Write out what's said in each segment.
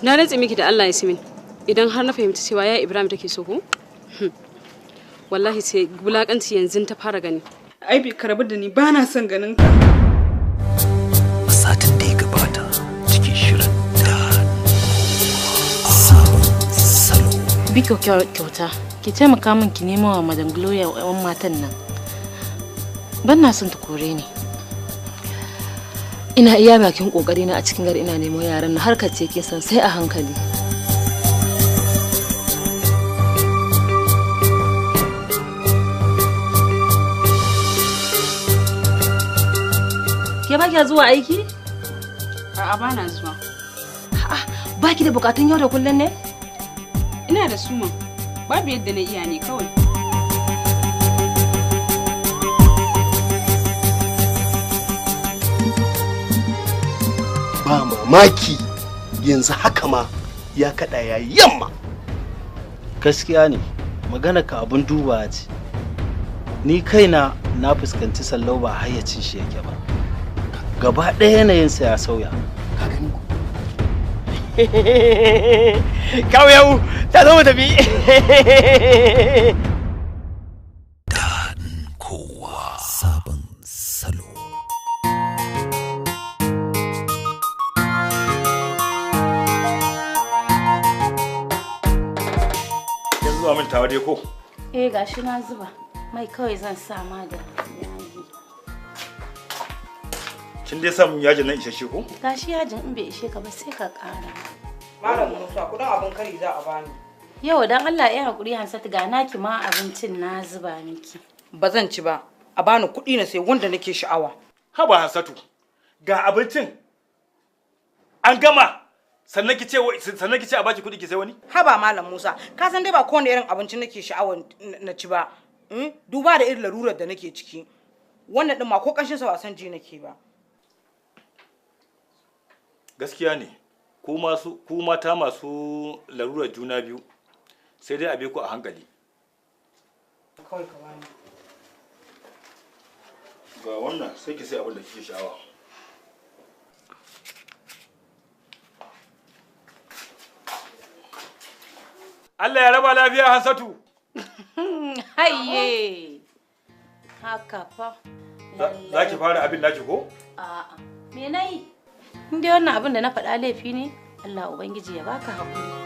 Na rantse miki da Allah Yasmin, idan har na fahimci cewa ya Ibrahim take so ko? Wallahi sai wulakanci yanzu ta fara gani. Ai bi ka rabu da ni, ba na son ganin ka. A satin da ya gabata cikin shirin da sabon salo. Biko kyauta, ki taimaka min ki nemo wa Madam Gloria yan matan nan. Ban na son ta kore ni. Ina iya bakin kokari na a cikin gari ina nemo yaran na, harkar ce kin san sai a hankali. Ke ba kya zuwa aiki? A'a, ba na zuwa. A'a, ba ki da bukatun yau da kullun ne? Ina da suma. Babu yadda na iya ne kawai. Ba mamaki yanzu haka ma ya kada ya yamma. Gaskiya ne, magana ka abun duba ce. Ni kaina na fuskanci Sallau ba hayyacin shi yake ba. Gaba ɗaya yanayinsa ya sauya. Ka gani ko? Kawo yau, ta zo mu tafi. Daɗin kowa sabon salo. Kin zuba min tawa dai ko? Eh, gashi na zuba. Mai kawai zan sa ma da yaji. Kin dai samun yajin nan isasshe ko? Gashi yajin, in bai ishe ka ba sai ka ƙara. Malam Musa, kudin abin kari za a bani. Yau dan Allah ya hakuri Hansatu, ga naki ma abincin na zuba miki. Ba zan ci ba. A bani kuɗi na sai wanda nake sha'awa. Haba Hansatu, ga abincin an gama sannan ki ce a baki kuɗi ki sai wani? Haba Malam Musa, ka san dai ba kowane irin abinci nake sha'awa na ci ba. Duba da irin larurar da nake ciki. Wannan din ma ko kanshin sa ba san ji nake ba. Gaskiya ne, ku mata masu larurar juna biyu sai dai a bi ku a hankali. Kawai ka bani. Ga wannan sai ki sai abin da kike sha'awa. Allah ya raba lafiya Hansatu. Hayye. Haka fa. Za ki fara abin naki ko? A'a. Me nayi? In dai wannan abin da na faɗa laifi ne, Allah Ubangiji ya baka haƙuri.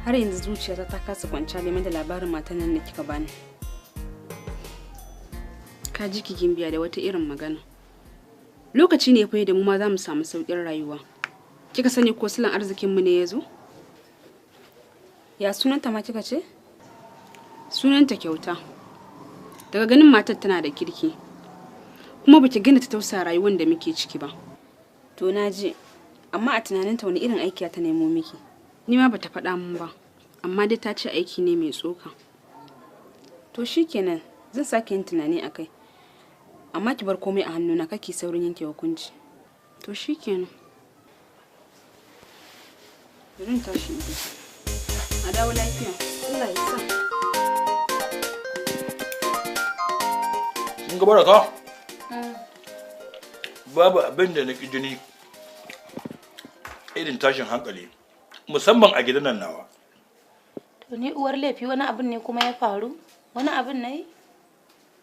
Har yanzu zuciyata ta kasa kwanciya game da labarin matan nan da kika bani. Ka ji ki Gimbiya da wata irin magana. Lokaci ne fa da mu ma za mu samu sauƙin rayuwa. Kika sani ko silan arzikin mu ne ya zo? Ya sunanta ma kika ce? Sunanta Kyauta. Daga ganin matar tana da kirki. Kuma baki gina ta tausa rayuwar da muke ciki ba. To na ji, amma a tunaninta wani irin aiki ta nemo miki? Ni ma bata faɗa min ba, amma dai ta ce aiki ne mai tsoka. To shikenan, zan sake yin tunani akai. Amma ki bar komai a hannuna, kake saurin yanke hukunci. To shikenan. Bari in tashi in tafi. A dawo lafiya. Allah ya sa. Kin ga Baraka? Babu abin da na ƙi jini irin tashin hankali, musamman a gidan nan nawa. To ni uwar laifi wani abin ne kuma ya faru? Wani abin ne?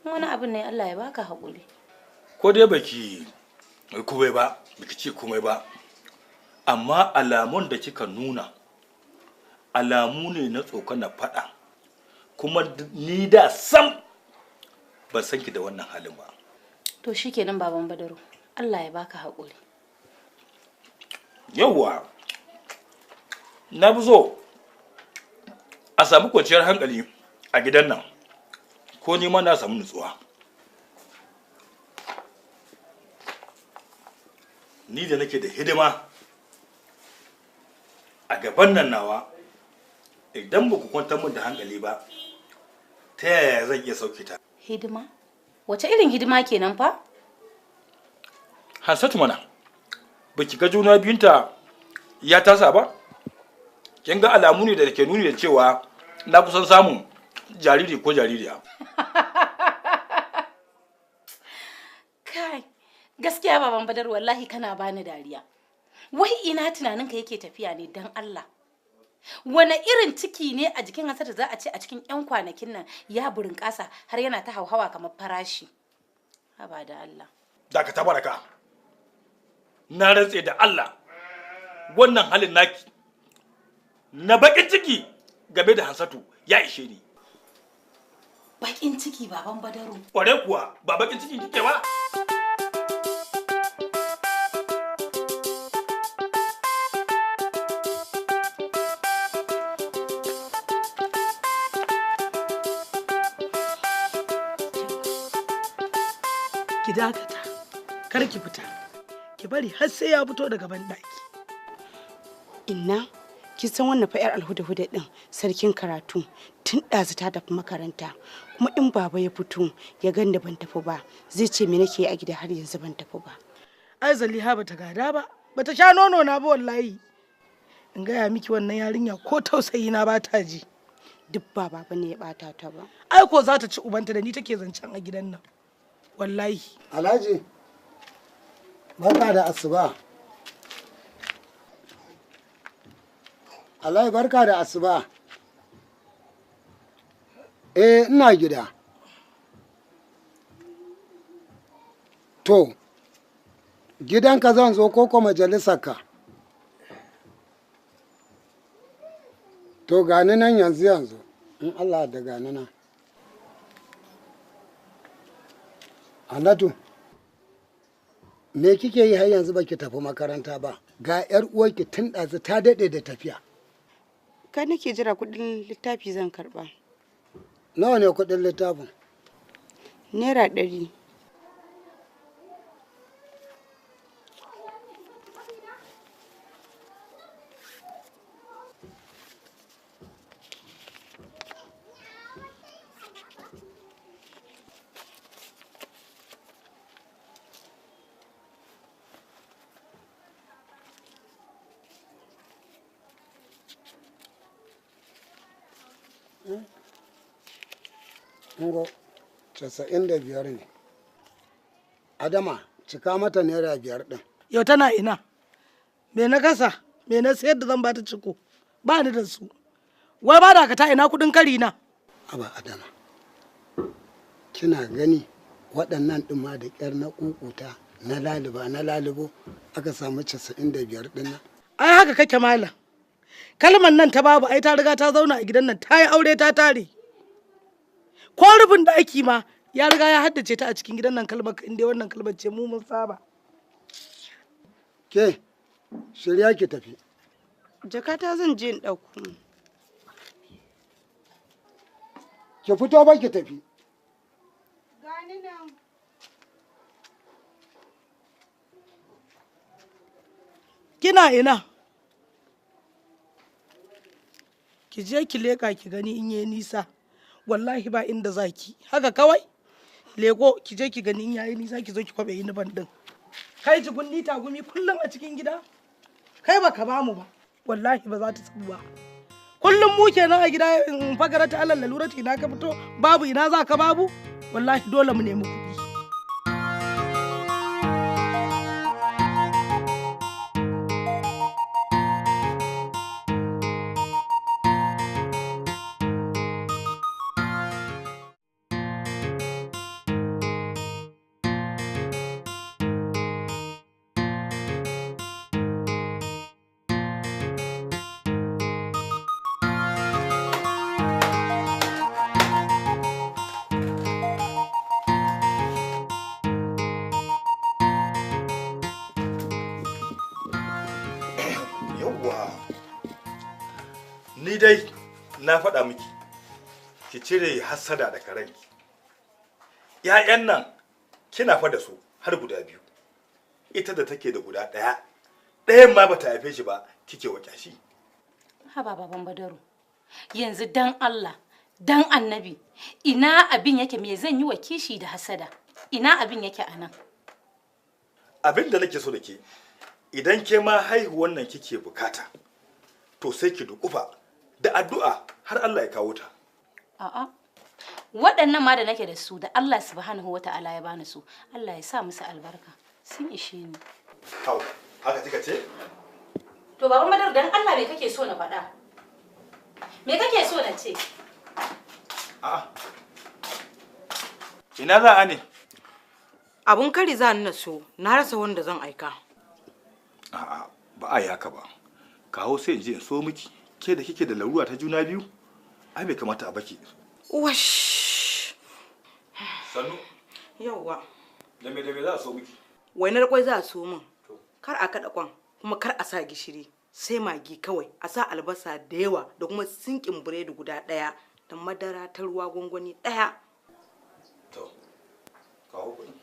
Wani abin ne Allah ya baka haƙuri. Ko dai baki komai ba, baki ce komai ba. Amma alamun da kika nuna alamu ne na tsokana faɗa. Kuma ni da sam ban san ki da wannan halin ba. To shikenan baban Badaru, Allah ya baka haƙuri. Yawwa, na fi so a samu kwanciyar hankali a gidan nan, ko ni ma na samu nutsuwa. Ni da nake da hidima a gaban nan nawa, idan ba ku kwantar min da hankali ba, ta yaya zan iya sauke ta? Hidima? Wace irin hidima kenan fa? Hansatu mana, baki ga juna biyunta ya tasa ba? Kin ga alamu ne da ke nuni da cewa na kusan samun jariri ko jaririya. Kai, gaskiya baban Badar wallahi kana bani dariya. Wai ina tunaninka yake tafiya ne dan Allah? Wane irin ciki ne a jikin Hansatu za a ce a cikin 'yan kwanakin nan ya burin ƙasa har yana ta hauhawa kamar farashi? Haba da Allah. Dakata Baraka. Na rantse da Allah, wannan halin naki na bakin ciki game da Hansatu ya ishe ni. Bakin ciki baban Badaru? Kware kuwa, ba bakin ciki kike ba. Ki dakata, kar ki fita, ki bari har sai ya fito daga banɗaki. Inna, kin san wannan fa 'yar alhuda-huda din sarkin karatu tun ɗazu ta tafi makaranta, kuma in baba ya fito ya ganda ban tafi ba zai ce me nake a gida har yanzu ban tafi ba. Ai Zaliha bata gada ba, bata sha nono na ba wallahi. In gaya miki wannan yarinya ko tausayi na ba ta ji. Duk ba baba ne ya bata ta ba. Ai ko za ta ci ubanta da ni take zancen a gidan nan. Wallahi. Alhaji, barka da asuba. Alhaji barka da asuba. Eh, ina gida. To, gidanka zan zo ko ko majalisarka? To, gani nan yanzu yanzu. In Allah da gani nan. Hannatu, me kike yi har yanzu baki tafi makaranta ba? Ga 'yar uwarki tun ɗazu ta daɗe da tafiya. Ka nake jira kuɗin littafi zan karɓa. Nawa ne kuɗin littafin? ₦100. Ungo, 95 ne. Adama, cika mata ₦5 ɗin. Yau tana ina? Me na kasa? Me na sayar da zan bata ciko? Ba ni da su. Wai ba da ka ta ina kuɗin kari na? Aba Adama, kina gani waɗannan ɗin ma da ƙyar na ƙuƙuta na laluba na lalubo aka samu 95 ɗin nan. Ai haka kake malam. Kalmar nan ta babu ai ta riga ta zauna a gidan nan ta yi aure ta tare. Ko rufin ɗaki ma ya riga ya haddace ta a cikin gidan nan kalmar in dai wannan kalmar ce mu mun saba. Ke, shirya ki tafi. Jakata zan je in ɗauko. Ki fito ba ki tafi. Gani nan. Kina ina? Ki je ki leƙa ki gani in yayi nisa. Wallahi ba inda zaki. Haka kawai. Leko ki je ki gani in yayi nisa ki zo ki kwabe yiniban din. Kai jigunni tagumi kullum a cikin gida. Kai baka bamu ba. Wallahi ba za ta tsabu ba. Kullum mu kenan a gida in fagara ta alal lalurati ina ka fito babu ina za ka babu. Wallahi dole mu nemi kuɗi. Ni dai na faɗa miki, ki cire hassada da karanki. ‘Ya'yan nan kina fa da su har guda biyu. Ita da take da guda ɗaya, ɗayan ma bata haife shi ba, kike wa kyashi. Haba baban Badaru, yanzu dan Allah, dan Annabi, ina abin yake, me zan yi wa kishi da hasada? Ina abin yake a nan? Abin da nake so da ke, idan ke ma haihuwan nan kike bukata, to sai ki dukufa da addu'a har Allah ya kawo ta. A'a. Waɗannan ma da nake da su da Allah subhanahu wa ta'ala ya bani su, Allah ya sa musu albarka. Sun ishe ni. Hau, haka kika ce? To baban Badaru, dan Allah me kake so na faɗa? Me kake so na ce? A'a. Ina za a ne? Abun kari za ni na so, na rasa wanda zan aika. A'a, ba a yi haka ba. Kawo sai in je in so miki. Ke da kike da larura ta juna biyu? Ai bai kamata a baki. Wash. Sannu. Yawwa. Da me za a so miki? Wainar kwai za a so min. Kar a kaɗa kwan, kuma kar a sa gishiri. Sai magi kawai, a sa albasa da yawa da kuma sinkin biredi guda ɗaya da madara ta ruwa gwangwani ɗaya. To, kawo kuɗin.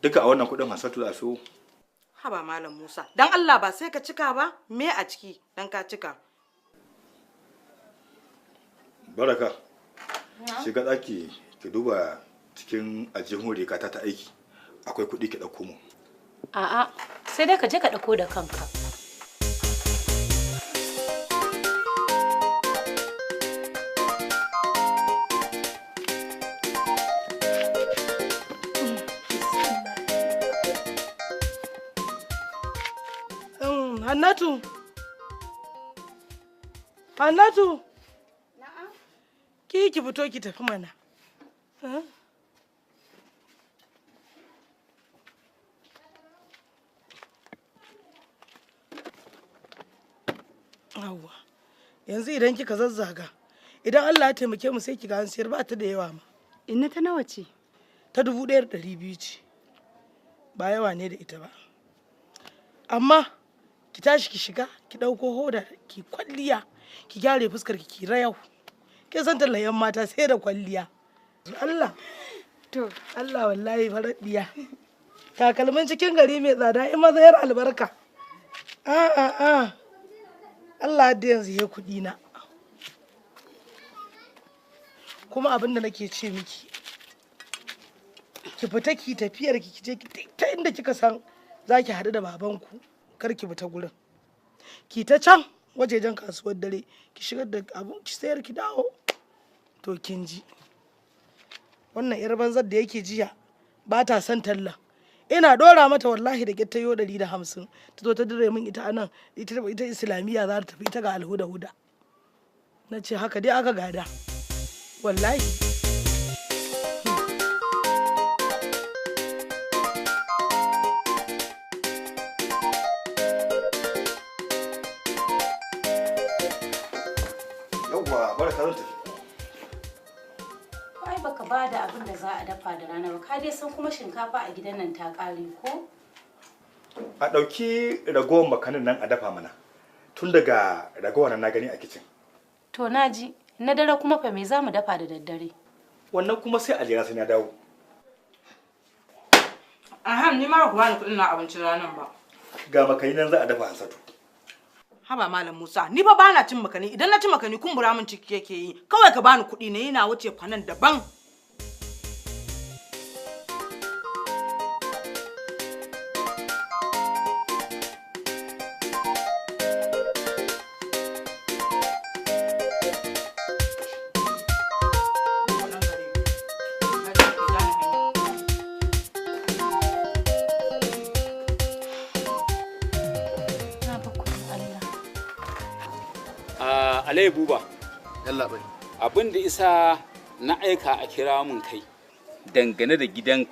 Duka a wannan kuɗin Hansatu za a so. Haba Malam Musa, dan Allah ba sai ka cika ba, me a ciki dan ka cika. Baraka, shiga ɗaki ki duba cikin ajihun rigata ta aiki. Akwai kuɗi ki ɗauko mu. A'a, sai dai ka je ka ɗauko da kanka. Hannatu. Hannatu. Na'am. Ki fito ki tafi mana. Yawwa. Yanzu idan kika zazzaga, idan Allah ya taimake mu sai kiga an siyar, ba ta da yawa ma. Inna ta nawa ce? Ta 1200 ce. Ba yawa ne da ita ba. Amma ki tashi ki shiga, ki ɗauko hoda, ki kwalliya, ki gyare fuskar ki, ki rayau. Kin san tallayen mata sai da kwalliya. Allah. To, Allah wallahi faraddiya. Takalmin cikin gari mai tsada in mazayar albarka. A a a. Allah da yanzu ya kuɗi na. Kuma abin da nake ce miki, ki fita ki tafiyar ki, ki je ki ta inda kika san za ki haɗu da babanku, kar ki fita gurin. Ki ta can wajejen kasuwar dare, ki shigar da abun ki sayar ki dawo. To kin ji. Wannan yar banzar da yake jiya ba ta son talla. Ina dora mata wallahi da ta yo 150 ta zo ta dire min ita anan, ita islamiyya za ta tafi, ita ga alhuda huda. Na ce haka dai aka gada wallahi. Yawwa, barka, zan tafi. Ai baka ba da abin da za a dafa da rana ba, ka dai san kuma shinkafa a gidan nan ta ƙare ko? A ɗauki ragowar makanin nan a dafa mana. Tun daga ragowar nan na gani a kicin. To naji, na dare kuma fa me za mu dafa da daddare? Wannan kuma sai a jira sai na dawo. Aham, ni ma ba ku bani kuɗin na abincin ranan ba. Ga makani nan za a dafa Hansatu. Haba Malam Musa, ni fa bana cin makani, idan na ci makani kumbura min ciki yake yi. Kawai ka bani kuɗi ne yana wuce fanan daban. Na ba kuɗin Allah. Alayi Buba. Yalla bai. Abin da isa na aika a kira mun kai dangane da gidan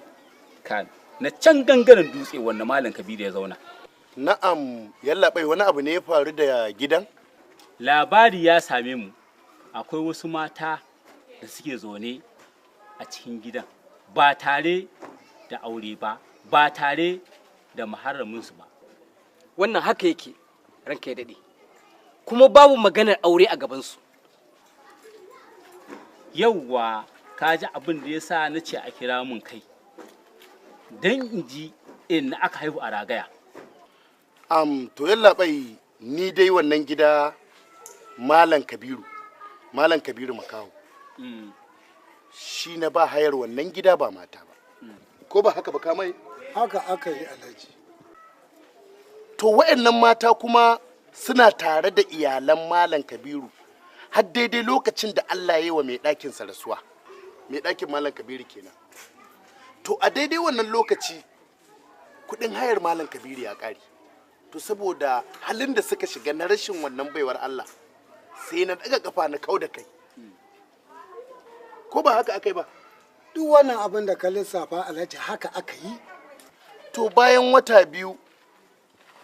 ka na can gangaren dutse wanda Malam Kabiru ya zauna. Na'am, yalla bai, wani abu ne ya faru da gidan? Labari ya same mu akwai wasu mata da suke zaune a cikin gidan ba tare da aure ba, ba tare da muharraminsu ba. Wannan haka yake, ranka ya daɗe. Kuma babu maganar aure a gabansu. Yauwa, ka ji abin da ya sa na ce a kira mun kai. Don in ji in aka haihu a ragaya. To yallaɓai, ni dai wannan gida Malam Kabiru, Malam Kabiru Makaho. Shi na ba hayar wannan gida ba mata ba. Ko ba haka ba kamai? Haka aka yi, Alhaji. To wa'annan mata kuma suna tare da iyalan Malam Kabiru har daidai lokacin da Allah ya yi wa mai ɗakinsa rasuwa. Mai ɗakin Malam Kabiru kenan. To a daidai wannan lokaci kuɗin hayar Malam Kabiru ya ƙare. To saboda halin da suka shiga na rashin wannan baiwar Allah sai na daga kafa na kau da kai. Ko ba haka aka yi ba? Duk wannan abin da ka lissafa, Alhaji, haka aka yi. To bayan wata 2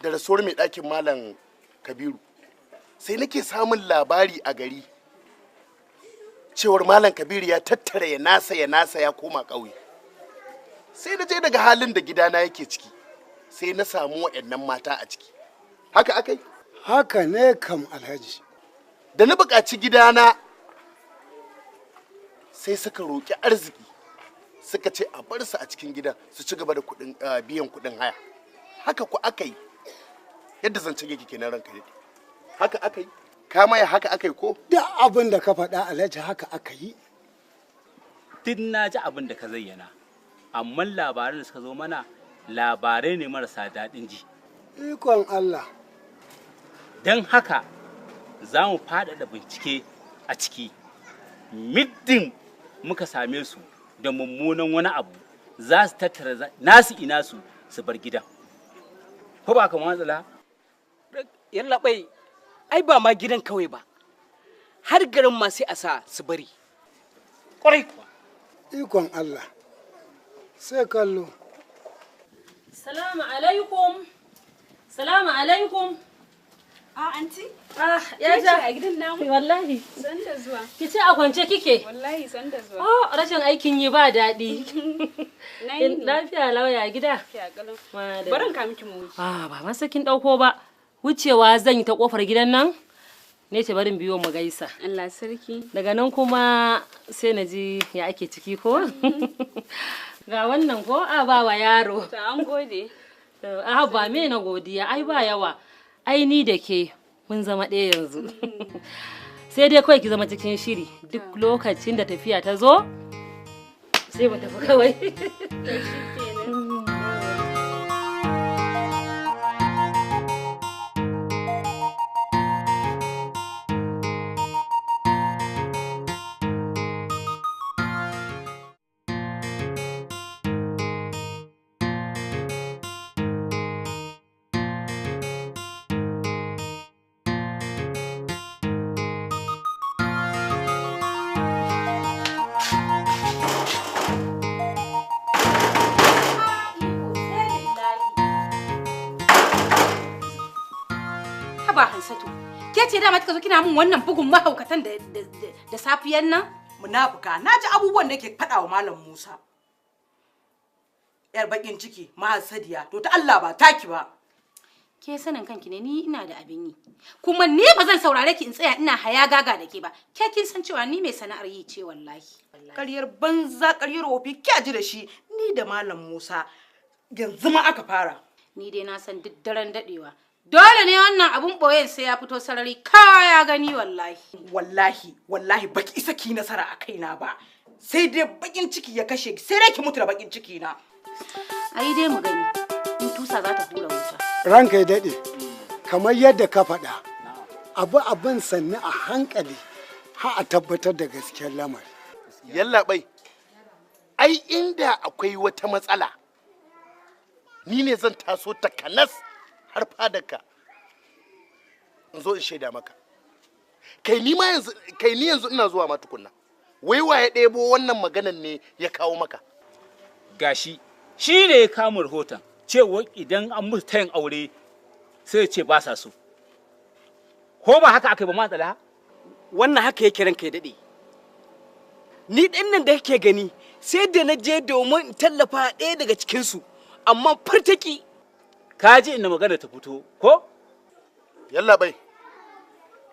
da rasuwar mai ɗakin Malam Kabiru sai nake samun labari a gari cewar Malam Kabiru ya tattara ya nasa ya nasa ya koma ƙauye. Sai na je daga halin da gidana yake ciki sai na samu waɗannan mata a ciki. Haka aka yi? Haka ne kam, Alhaji. Da na buƙaci gidana sai suka roƙi arziki, suka ce a bar su a cikin gidan su ci gaba da biyan kuɗin haya. Haka ku aka yi. Yadda zancen yake kenan, ranka daɗe. Haka aka yi? Ka maya haka aka yi ko? Duk abin da ka faɗa, Alhaji, haka aka yi. Duk na ji abin da ka zayyana, amma labaran da suka zo mana labarai ne marasa daɗin ji. Ikon Allah. Don haka za mu faɗaɗa bincike a ciki. Middin muka same su da mummunan wani abu, za su tattara nasu ina su su bar gidan. Ko ba ka matsala? Yallaɓai, ai ba ma gidan kawai ba, har garin ma sai a sa su bari. Ƙwarai kuwa. Ikon Allah. Sai kallo. Salamu alaikum. Salamu alaikum. A anti? Ah, ya ja. A gidan namu. Wallahi. San da zuwa. Ki ce a kwance kike? Wallahi san da zuwa. Oh, rashin aikin yi ba daɗi. Na yi ne. Lafiya lauya gida. Lafiya kalau. Madalla. Barin ka miki mu wuce. Ah, ba ma sakin ɗauko ba. Wucewa zan yi ta kofar gidan nan. Ne ce barin biyo mu gaisa. Allah sarki. Daga nan kuma sai na ji ya ake ciki ko? Ga wannan ko a ba wa yaro. To an gode. A ba me na godiya, ai ba yawa. Ai ni da ke mun zama ɗaya yanzu. Sai dai kawai ki zama cikin shiri duk lokacin da tafiya ta zo sai mu tafi kawai. Haba Hansatu, ke ce dama kika zo kina min wannan bugun mahaukatan da da safiyan nan? Munafuka, na ji abubuwan da ke faɗa wa Malam Musa. Yar bakin ciki, mahasadiya, to ta Allah ba taki ba. Ke sanin kanki ne, ni ina da abin yi. Kuma ni ba zan saurare ki in tsaya ina haya gaga da ke ba. Ke kin san cewa ni mai sana'ar yi ce wallahi. Ƙaryar banza, ƙaryar wofi, kya ji da shi, ni da Malam Musa yanzu ma aka fara. Ni dai na san duk daren dadewa. Dole ne wannan abun boyen sai ya fito sarari kaya gani wallahi. Wallahi, wallahi baki isa ki nasara a kaina ba. Sai dai bakin ciki ya kashe ki, sai dai ki mutu da bakin ciki na. Ayi dai mu gani. In tusa za ta hura wuta. Ranka ya daɗe, kamar yadda ka faɗa, abu abin sannu a hankali har a tabbatar da gaskiyar lamari. Yallaɓai, ai inda akwai wata matsala, ni ne zan taso takanas har fadarka in zo in shaida maka. Kai ni ma yanzu, kai ni yanzu ina zuwa ma tukunna. Wai wa ya ɗebo wannan maganan ne ya kawo maka? Gashi, shi ne ya kama rahoton cewa idan an musu tayin aure sai ya ce ba sa so. Ko ba haka aka yi ba matsala? Wannan haka yake, ranka ya daɗe. Ni ɗin nan da kake gani sai da na je domin in tallafa ɗaya daga cikinsu, amma fartaki. Ka ji inda magana ta fito, ko? Yallaɓai,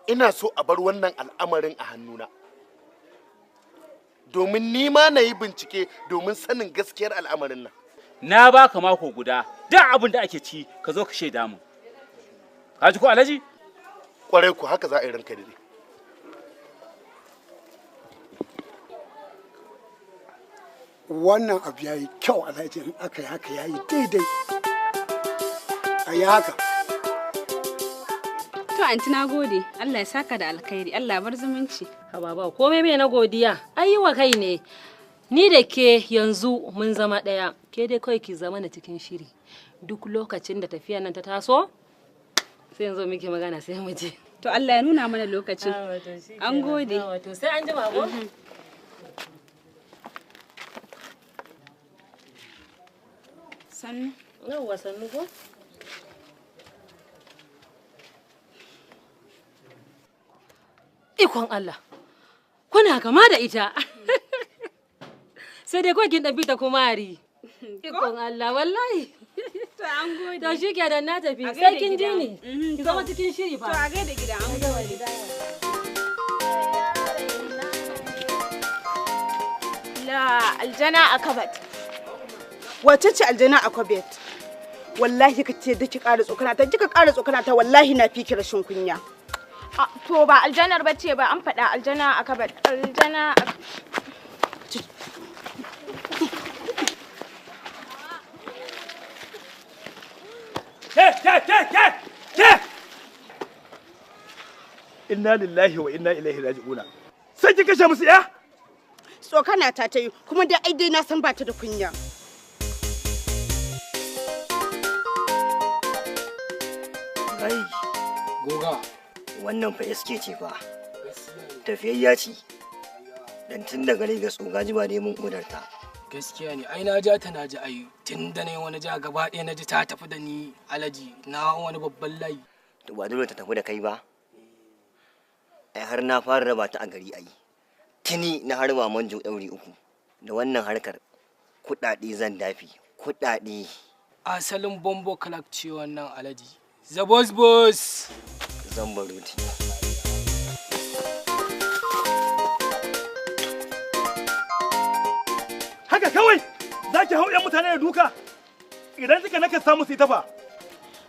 ina so a bar wannan al'amarin a hannuna. Domin ni ma na yi bincike domin sanin gaskiyar al'amarin nan. Na baka mako guda, duk abin da ake ci ka zo ka shaida mu. Ka ji ko Alhaji? Kwarai ku haka za a yi ranka dai. Wannan abu ya yi kyau Alhaji, in aka yi haka ya yi daidai. A yi haka. To anti na gode, Allah ya saka da alkhairi, Allah bar zumunci. Haba ba komai mai na godiya, ai wa kai ne. Ni da ke yanzu mun zama ɗaya, ke dai kawai ki zama na cikin shiri. Duk lokacin da tafiya nan ta taso, sai yanzu muke magana sai mu je. To Allah ya nuna mana lokacin. An gode. To sai an jima ko? Sannu. Yawwa sannu ko? Ikon Allah, kuna kama da ita. Sai dai kawai kin ɗan fita kumari. Ikon Allah wallahi. To an gode. To shi kenan na tafi. Sai kin ji ni. Ki zama cikin shiri fa. To a gaida gida an gode. La aljana a kabat. Wace ce aljana a kabat? Wallahi ka ce da ki ƙara tsokana ta, kika ƙara tsokana ta wallahi na fi ki rashin kunya. To ba aljanar bace ba an faɗa aljana a kabat. Aljana a Ke, ke, ke, ke, ke! Inna lillahi wa inna ilaihi raji'una. Sai ki kashe musu ya? Tsokana ta ta yi kuma dai ai dai na san ba ta da kunya. Kai, goga, wannan fa SK ce fa. Tafiyayya ce. Dan tun daga Lagos oga ji ba neman odarta. Gaskiya ne, ai na ja ta na ji ai tun da na wani ja gaba ɗaya na ji ta tafi da ni alaji na wani babban layi. To ba dole ta tafi da kai ba. Ai har na fara raba ta a gari ai. Tuni na harba manjo ɗauri uku. Da wannan harkar kuɗaɗe zan dafi, kuɗaɗe. Asalin bombo kalak ce wannan alaji. The boss boss. Zan baruti. Haka kawai za ki hau 'yan mutane da duka idan kika naka samu su ita fa.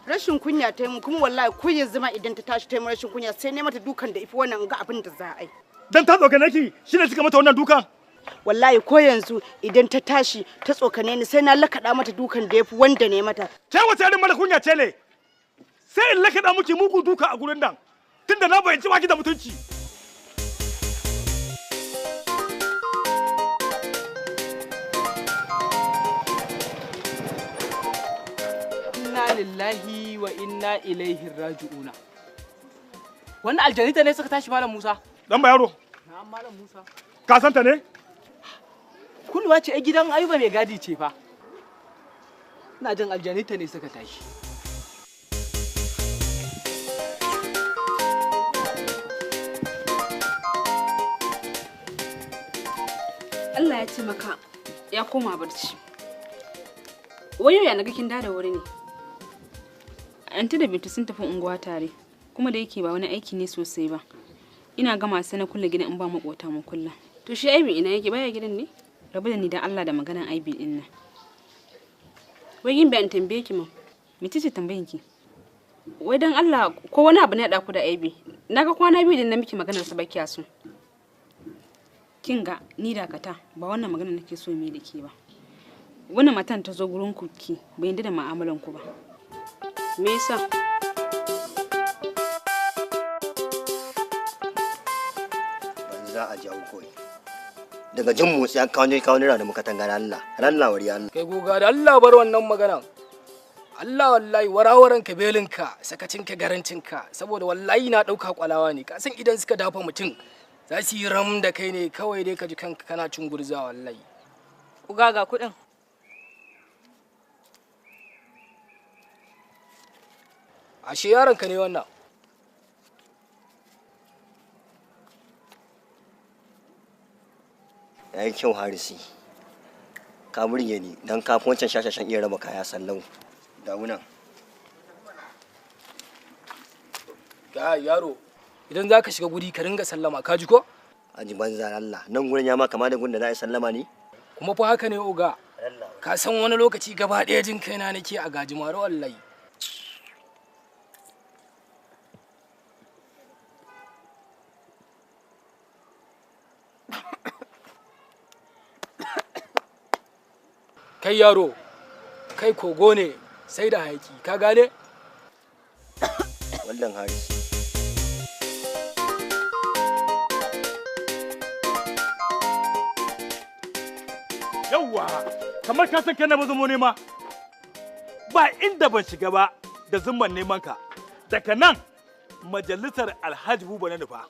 Rashin kunya ta yi mu kuma wallahi ko yanzu ma idan ta tashi ta yi rashin kunya sai ne mata dukan da ifi wannan ga abin da za a yi. Dan ta tsokane ki shine kika mata wannan dukan. Wallahi ko yanzu idan ta tashi ta tsokane ni sai na lakaɗa mata dukan da yafi wanda ne mata. Ke wace irin mara kunya ce ne? Sai in lakaɗa miki mugu duka a gurin nan tunda na bayyanci baki da mutunci. Inna lillahi wa inna ilaihi raji'una. Wannan aljanita ne suka tashi Malam Musa. Dan ba yaro. Na'am Malam Musa. Ka santa ne? Kulwa ce ai gidan Ayuba mai gadi ce fa. Ina jin aljanita ne suka tashi. Allah ya ce maka ya koma barci. Wai yau ya naga kin da wuri ne. Anti da Bintu sun tafi unguwa tare, kuma da yake ba wani aiki ne sosai ba. Ina gama sai na kulle gidan in ba makota mu kulla. To shi Aibi ina yake baya gidan ne? Rabu da ni dan Allah da maganan Aibi din nan. Wai yin bayan tambaye ki ma. Mece ce tambayin ki? Wai dan Allah ko wani abu ne ya ku da Aibi? Naga kwana biyu din na miki maganar sa bakiya so. Kin ga ni dakata ba wannan magana nake so me da ke ba. Wannan matan ta zo gurin ku ki bai yarda da mu'amalan ku ba. Me yasa? Za a jawo kawai. Daga jin motsi an kawo kawo naira da muka tangana Allah. Ran wari Allah. Kai goga da Allah bar wannan magana. Allah wallahi warawaran ka belinka sakacinka garancinka saboda wallahi na dauka kwalawa ne ka san idan suka dafa mutum za su yi ram da kai ne kawai dai ka ji kanka kana cin gurza wallahi. Uga ga kuɗin. Ashe yaron ka ne wannan. Ya yi kyau Harisi. Ka burge ni don kafin wancan shashashan iya raba kaya sallau. Dawunan. Kai yaro, idan za ka shiga guri ka ringa sallama, ka ji ko? Aji banza Allah, nan gurin ya ma kama da gurin da za a yi sallama ne? Kuma fa haka ne oga. Ka san wani lokaci gaba ɗaya jin kaina nake a gajimare wallahi. Kai yaro, kai kogo ne sai da hayaki, ka gane? Wallan Haris. Yawwa, kamar ka san kana bazo nema. Ba inda ban shiga ba da zumban neman ka. Daga nan majalisar Alhaji Buba na nufa.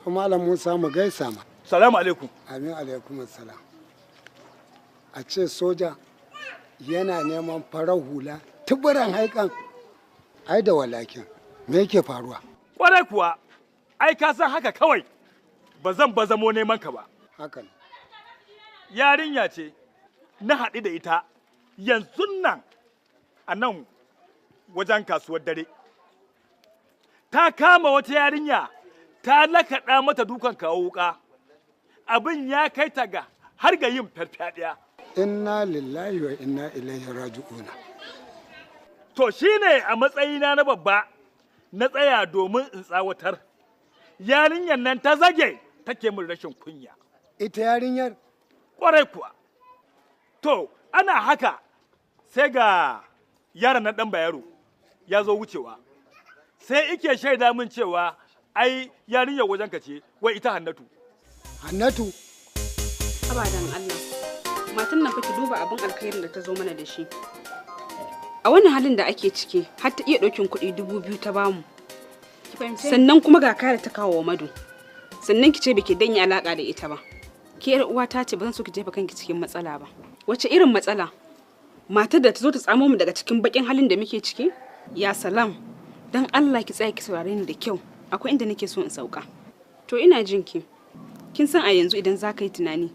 To Malam Musa mu gaisa ma. Salamu alaikum. Amin alaikum assalam. A ce soja yana neman farar hula tuburan haikan ai da walakin me yake faruwa? Kwarai kuwa, ai ka san haka kawai ba zan bazamo neman ka ba. Haka ne. Yarinya ce na haɗu da ita yanzu nan a nan wajen kasuwar dare. Ta kama wata yarinya ta lakaɗa mata dukan kawo wuƙa. Abin ya kai ta ga har ga yin farfaɗiya. Inna lillahi wa inna ilaihi raji'una. To shine a matsayina na babba na tsaya domin in tsawatar. Yarinyar nan ta zage take min rashin kunya. Ita yarinyar? Kwarai kuwa. To ana haka sai ga yaron nan ɗan Bayero ya zo wucewa. Sai ike shaida min cewa ai yarinyar wajenka ce wai ita Hannatu. Hannatu? Abadan Allah. Matan nan fa ki duba abin alkhairin da ta zo mana da shi. A wannan halin da ake ciki har ta iya ɗaukin kuɗi 2000 ta bamu. Sannan kuma ga kare ta kawo wa Madu. Sannan ki ce baki danya alaka da ita ba. Ke yar uwa ta ce ba zan so ki jefa kanki cikin matsala ba. Wace irin matsala? Matar da ta zo ta tsamo mu daga cikin bakin halin da muke ciki? Ya salam. Dan Allah ki tsaya ki saurare ni da kyau. Akwai inda nake so in sauka. To ina jin ki. Kin san a yanzu idan za ka yi tunani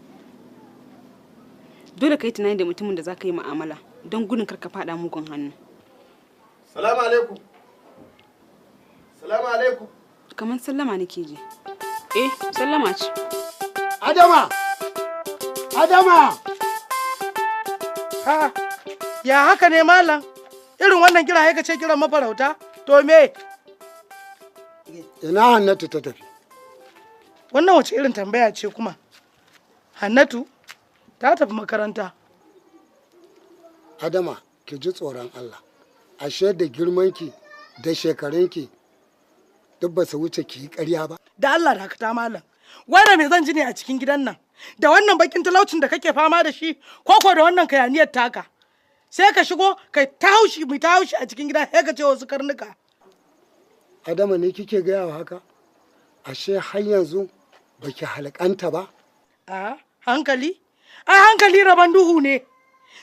dole ka yi tunani da mutumin da za ka yi mu'amala don gudun kar ka faɗa mugun hannu. Salamu alaikum. Salamu alaikum. Kamar sallama nake ji. Eh, sallama ce. Adama! Adama! Ha, ya haka ne malam? Irin wannan kira ya ce kiran mafarauta? To me? Ina Hannatu ta tafi. Wannan wace irin tambaya ce kuma? Hannatu ta tafi makaranta. Adama, ki ji tsoron Allah. Ashe da girmanki da shekarunki duk ba su wuce ki yi ƙarya ba. Da Allah dakata malam. Wai da me zan ji ne a cikin gidan nan? Da wannan bakin talaucin da kake fama da shi ko ko da wannan kayaniyar taka? Sai ka shigo kai ta haushi mu ta haushi a cikin gida sai ka ce wasu karnuka. Adama ne kike gaya wa haka? Ashe har yanzu baki halakanta ba? A hankali? Ai hankali rabon duhu ne.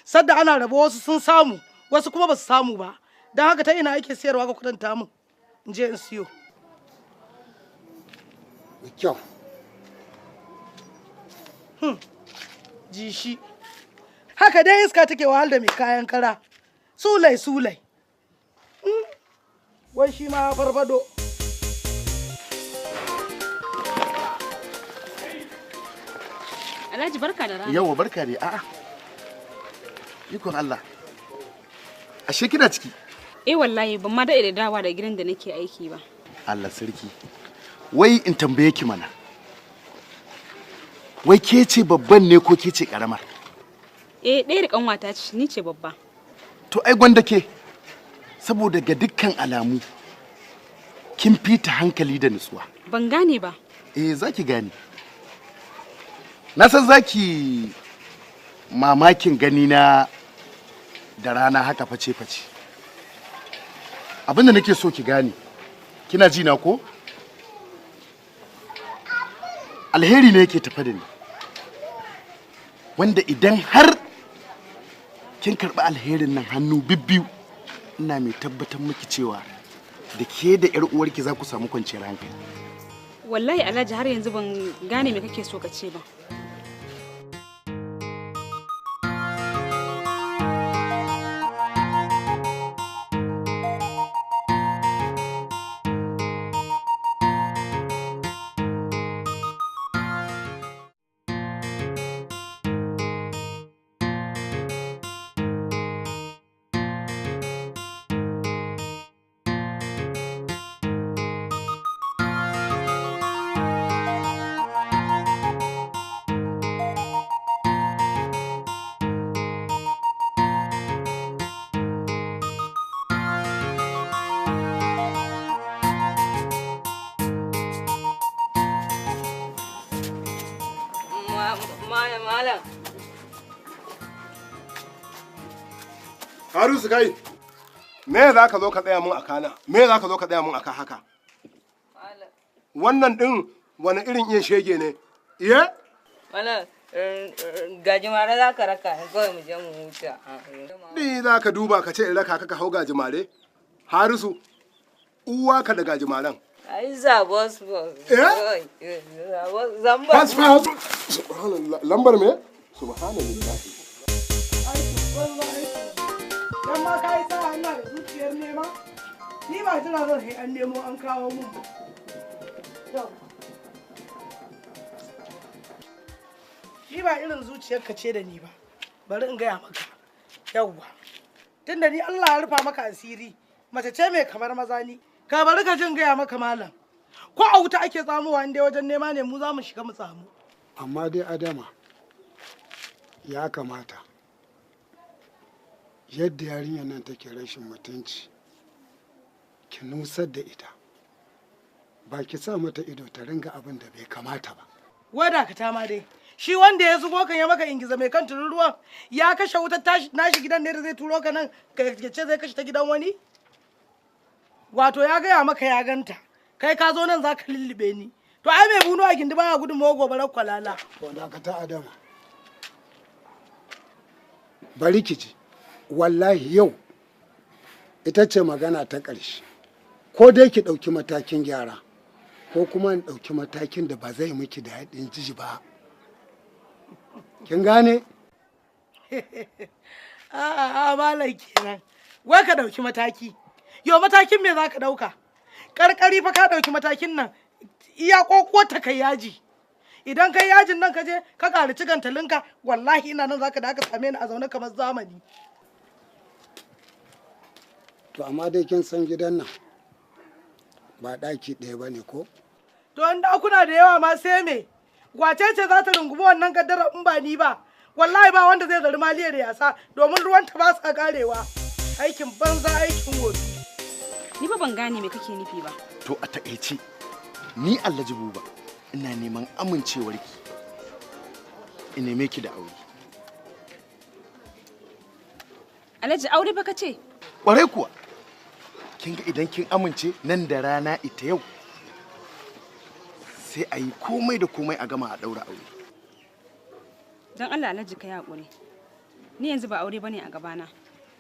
Sadda ana rabo wasu sun samu wasu kuma ba su samu ba. Don haka ta ina ake siyarwa ka kwatanta min in je in siyo. Da kyau. Ji shi. Haka dai iska take wahal da mai kayan kara. Sulai sulai. Wai shi ma farfado. Alhaji barka da rana. Yawwa barka dai a'a. Ikon Allah. Ashe kina ciki? Eh wallahi ban ma daɗe da dawa da gidan da nake aiki ba. Allah sarki. Wai in tambaye ki mana. Wai ke ce babban ne ko ke ce karamar? Eh ɗaya da kanwata ce ni ce babba. To ai gwanda ke. Saboda ga dukkan alamu kin fita hankali da nutsuwa. Ban gane ba. Eh za ki gane. Na san za ki mamakin gani na da rana haka face-face. Abinda nake so ki gane, kina ji na ko? Alheri ne yake tafe da ni. Wanda idan har kin karɓi alherin nan hannu bibbiyu, ina mai tabbatar miki cewa da ke da 'yar uwarki za ku samu kwanciyar hankali. Wallahi Alhaji har yanzu ban gane me kake so ka ce ba. Malam. Harusu kai, me za ka zo ka tsaya mun a kana? Me za ka zo ka tsaya mun a ka haka? Wannan din wani irin iya shege ne? Iye? Malam, gajimare za ka raka kawai mu je mu huta. Ni za ka duba ka ce in raka ka hau gajimare? Harisu, uwa ka da gajimaren. Ai za bos bos. Eh? Zamba. Bas fa. Subhanallah. Lambar me? Subhanallah. Dan ma kai sa ina da zuciyar nema. Ni ba jira zan sai an nemo an kawo mun. Ni ba irin zuciyarka ce da ni ba. Bari in gaya maka. Yawwa. Tunda ni Allah ya rufa maka asiri. Mace ce mai kamar maza ni. Ka bari ka jin gaya maka malam. Ko a wuta ake tsamowa in dai wajen nema ne mu za mu shiga mu tsamu. Amma dai Adama ya kamata yadda yarinyar nan take rashin mutunci ki nusar da ita, ba ki sa mata ido ta ringa abin da bai kamata ba. Wada ka ta ma dai shi wanda ya zugo kan ya maka ingiza mai kan tururuwan ya kashe wutar nashi gidan ne da zai turo ka nan ka ce zai kashe ta gidan wani. Wato ya gaya maka ya ganta, kai ka zo nan za ka lullube ni. To ai mai bunu a gindi baya gudun mawa gobarar kwalala. Wanda ka ta Adama, bari ki ji, wallahi yau ita ce magana ta ƙarshe. Ko dai ki ɗauki matakin gyara ko kuma in ɗauki matakin da ba zai miki daɗin ji ba. Kin gane? A'a malam kenan. Wai ka ɗauki mataki. Yo matakin me za ka ɗauka? Ƙarƙari fa ka ɗauki matakin nan iya ƙoƙo ta kai yaji. Idan kai yajin nan ka je ka ƙari cigantalinka, wallahi ina nan zaka da aka same ni a zaune kamar zamani. To amma dai kin san gidan nan ba ɗaki ɗaya ba ne ko? To in ɗakuna da yawa ma sai me? Wace ce za ta rungumi wannan kaddara in ba ni ba? Wallahi ba wanda zai zari maliya da yasa domin ruwanta ba sa karewa. Aikin banza aikin wofi. Ni ba ban gane me kake nufi ba. To a takaice ni Alhaji Buba ina neman amincewarki in neme ki da aure. Alhaji aure ba kace? Kwarai kuwa. Kin ga idan kin amince nan da rana ita yau sai a yi komai da komai a gama a daura aure. Don Allah Alhaji ka yi hakuri. Ni yanzu ba aure bane a gabana.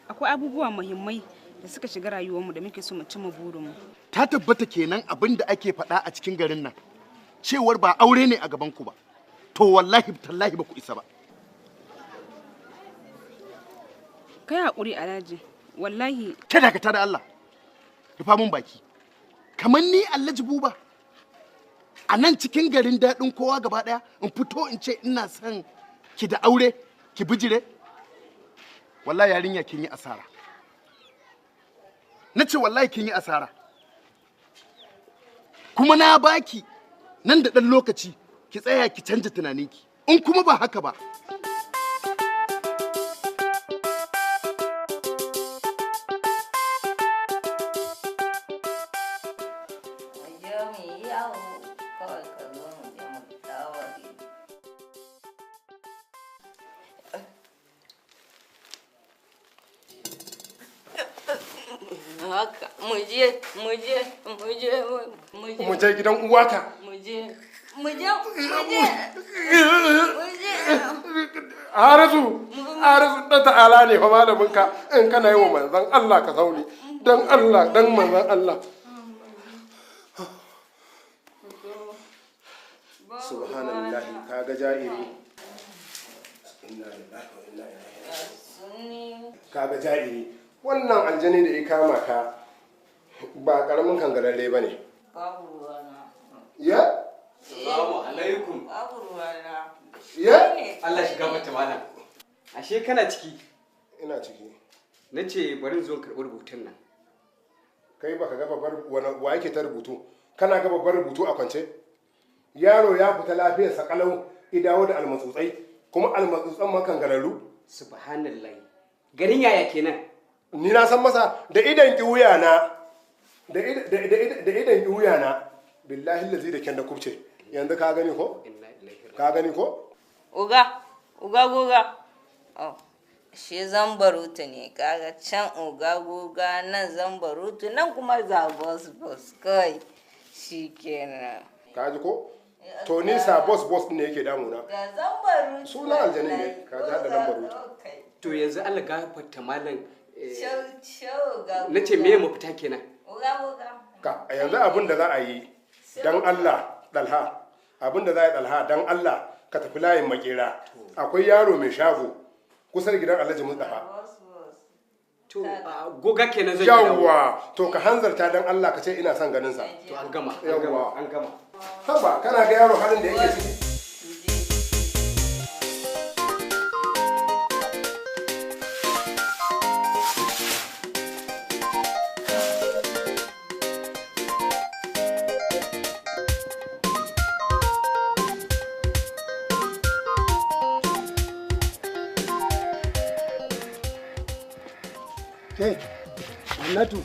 Akwai abubuwa muhimmai da suka shiga rayuwarmu da muke so mu cimma burinmu. Ta tabbata kenan abin da ake faɗa a cikin garin nan cewar ba aure ne a gaban ku ba. To wallahi tallahi ba ku isa ba. Ka yi hakuri Alhaji. Wallahi Ke dakata da Allah. Rufa mun baki. Kamar ni Alhaji Buba a nan cikin garin daɗin kowa gaba ɗaya in fito in ce ina son ki da aure ki bijire. Wallahi yarinya kin yi asara. Na ce wallahi kin yi asara. Kuma na baki nan da ɗan lokaci ki tsaya ki canja tunaninki. In kuma ba haka ba, Haka, mu je, mu je, mu je, mu je. Mu je gidan uwaka. Mu je, mu je, mu je. Mu je. Harisu, Harisu dan ta'ala ne fa malaminka in kana yi wa manzon Allah ka sauni. Dan Allah, dan manzon Allah. Subhanallahi, kaga ja'iri. Inna lillahi wa inna ilaihi raji'un. Kaga ja'iri. Wannan aljani da ya kama ka ba karamin kangararre ba ne. Babu ruwana. Ya? Salamu alaikum. Babu ruwana. Ya? Allah shiga mata malam. Ashe kana ciki? Ina ciki. Na ce bari zo karɓi rubutun nan. Kai baka ga babbar wa yake ta rubutu? Kana ga babbar rubutu a kwance? Yaro ya fita lafiyarsa kalau idawo da almatsutsai kuma almatsutsan ma kangararru. Subhanallah. Garin yaya kenan? Ni na san masa da idan kiwuya na da idan kiwuya na billahi lazi da kyan da kubce yanzu ka gani ko? Ka gani ko? Oga, oga goga. Oh, shi zambarutu ne, kaga can oga goga nan zambarutu nan kuma za boss boss kai. Shi kenan. Ka ji ko? To ni sa boss boss ne yake damuna. Ga zambarutu. Suna aljanin ne, ka ji hada lambarutu. To yanzu Allah gafarta malam. Shau shau ga. Na ce me mafita kenan? Oga goga. Ka yanzu abin da za a yi dan Allah Dalha, abin da za a yi Dalha dan Allah ka tafi layin makera. Akwai yaro mai shago kusa da gidan Alhaji Mustapha. To goga kenan zan kira. Yawwa, to ka hanzarta dan Allah ka ce ina son ganin sa. To an gama, an gama, an gama. Haba, kana ga yaro halin da yake ciki. Ke, Hannatu.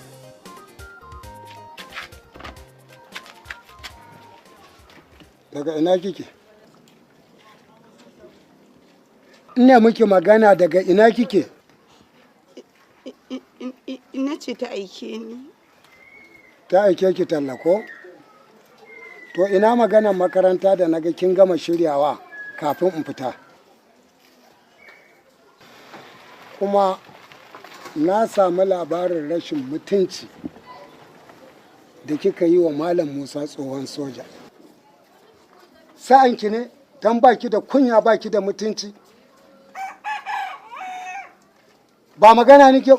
Daga ina kike? Ina muke magana daga ina kike? Ina ce ta aike ni. Ta aike ki talla ko? To ina maganan makaranta da naga kin gama shiryawa kafin in fita. Kuma na samu labarin rashin mutunci da kika yi wa Malam Musa tsohon soja. Sa'anki ne don baki da kunya baki da mutunci. Ba magana nike.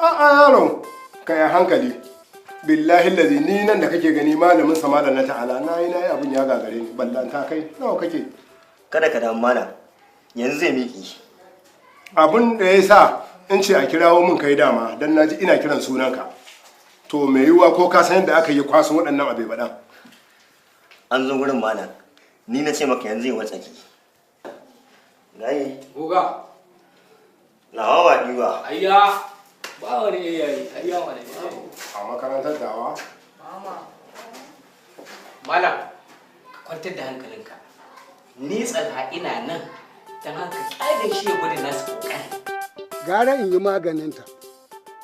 A'a yaro, ka yi hankali. Billahi lazi ni nan da kake gani malamin sa malam na ta'ala na yi abin ya gagare ni ballan ta kai nawa kake. Kada ka damu malam, yanzu zai miƙe. Abin da ya sa in ce a kirawo min kai dama don na ji ina kiran sunanka. To mai yiwuwa ko ka san yadda aka yi kwaso waɗannan abe baɗan. An zo gurin malam, ni na ce maka yanzu zai watsaki. Gaye. Goga. Nawa ba ɗiba. Ayya, ba wani iyayi, ayya wani. A makarantar dawa. Malam, ka kwantar da hankalinka. Ni tsalha ina nan, don haka kyale shi ya gwada nasu kokari. Gara in yi maganinta,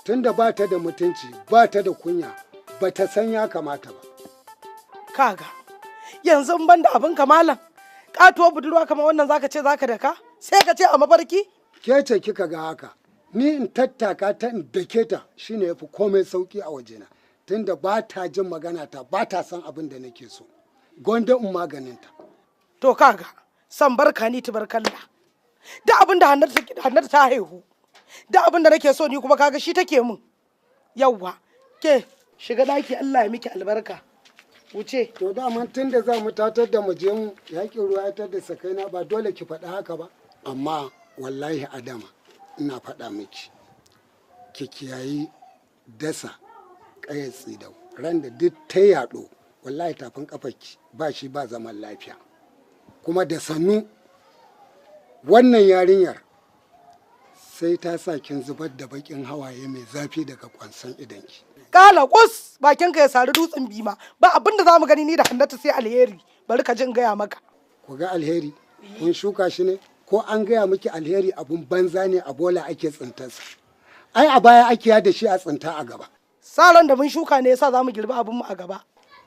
tunda ba ta da mutunci, ba ta da kunya, ba ta san ya kamata ba. Kaga, yanzu in ban da abin kamalan, katuwar budurwa kamar wannan zaka ce zaka daka, sai ka ce a mafarki? Ke ce kika ga haka, ni in tattaka ta in dake ta shine yafi komai sauki a wajena, tunda ba ta jin magana ta ba ta san abin da nake so. Gwanda in maganinta. To kaga, san barka ni tubarkalla. Da abin da Hannatu ta haihu, da abin da nake so ni kuma kaga shi take min. Yawwa, ke shiga daki Allah ya miki albarka. Wuce. To daman tun da za mu tatar da mu je mu yaƙin ruwa ya tar da sakaina ba dole ki faɗi haka ba. Amma wallahi Adama ina faɗa miki ki kiyayi dasa ƙayar tsidau ran da duk ta yaɗo wallahi tafin ƙafarki ba shi ba zaman lafiya. Kuma da sannu wannan yarinyar sai ta sa kin zubar da baƙin hawaye mai zafi daga kwanson idonki. Kala kus bakinka ya sari dutsen bima ba abin da za mu gani ni da Hannatu sai alheri bari ka jin gaya maka. Ku ga alheri kun shuka shi ne ko an gaya miki alheri abun banza ne a bola ake tsintarsa. Ai a baya ake yada shi a tsinta a gaba. Saran da mun shuka ne yasa za mu girbi abin mu a gaba.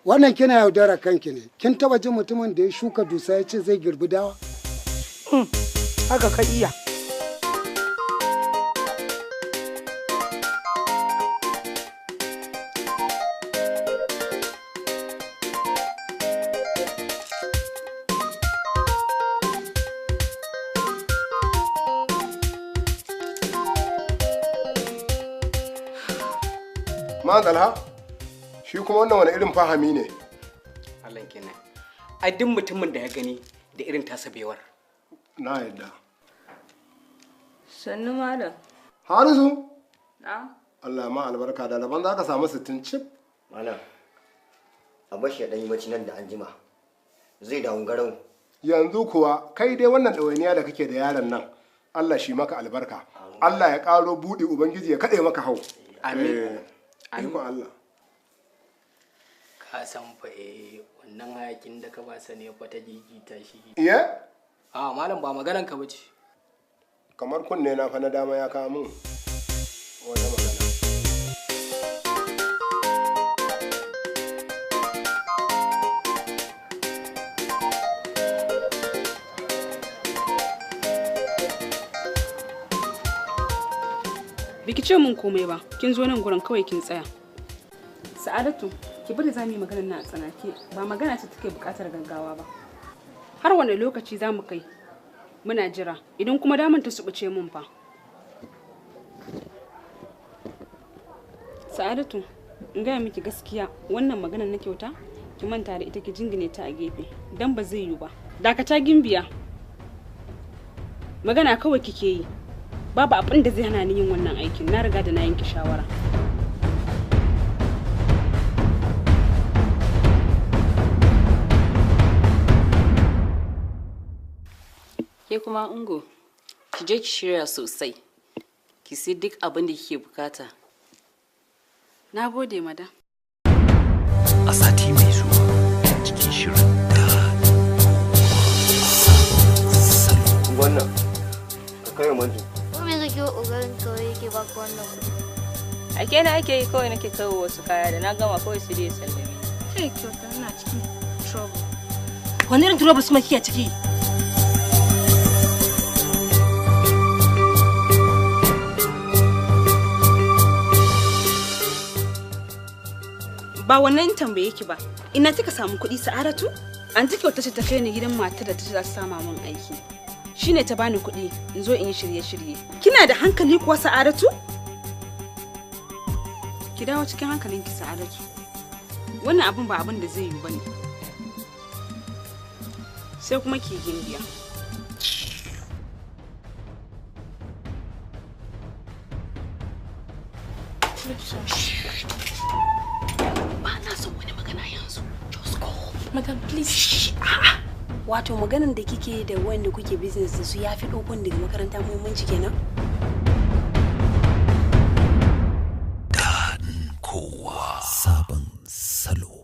Wannan kina yaudara kanki ne. Kin taba jin mutumin da ya shuka dusa ya ce zai girbi dawa? Haka ka iya. Ma Dalha, shi kuma wannan wani irin fahami ne? Allah kenan. Ai duk mutumin da ya gani da irin tasa bewar. Na yadda. Sannu malam. Harisu? Na? Allah ma albarka da laban za ka samu 60 cif. Malam, a bashi ya ɗan yi bacci nan da anjima. Zai dawo garau. Yanzu kuwa kai dai wannan ɗawainiya da kake da yaron nan, Allah shi maka albarka. Allah ya ƙaro buɗe Ubangiji ya kaɗe maka hau. Amin. Amin. Allah. Ka san fa eh wannan hayakin da ka ba sa ne fa ta gigita shi. Iya? A malam ba maganan ka bace. Kamar kunne na fa na dama ya kawo min wata magana. Biki ce mun komai ba, kin zo nan gurin kawai kin tsaya. Sa'adatu, ki bari za mu yi maganar na a tsanake, ba magana ce take buƙatar gaggawa ba. Har wane lokaci za mu kai? Muna jira, idan kuma daman ta subuce mun fa. Sa'adatu, in gaya miki gaskiya wannan maganar na kyauta, ki manta da ita ki jingine ta a gefe, dan ba zai yiwu ba. Dakata gimbiya. Magana kawai kike yi. Babu abin da zai hana ni yin wannan aikin, na riga da na yanke shawara. Ke kuma ungo, ki je ki shirya sosai, ki sai duk abin da kike bukata. Na gode, madam. A sati mai zuwa cikin shirin Wannan ka kai wa manjo. Ko me kake kokarin kawai yake baka wannan kuɗi? Ake na ake yi kawai nake kawo wasu kaya da na gama kawai su dai sallame. Kai kyauta ina cikin trouble. Wani irin trouble kuma kike ciki? Ba wannan tambaye ki ba. Ina kika samu kuɗi Sa'adatu? Anti kyauta ce ta kai ni gidan matar da ta ce za su sama min aiki. Shine ta bani kuɗi in zo in yi shirye-shirye. Kina da hankali kuwa Sa'adatu? Ki dawo cikin hankalinki Sa'adatu. Wannan abin ba abin da zai yiwu bane. Sai kuma ki gimbiya. Ba na son wani magana yanzu. Just go. Madam, please. A'a. Wato maganan da kike da wanda kuke business da su ya fi ɗaukon daga makaranta muhimmanci kenan? Kowa sabon salo.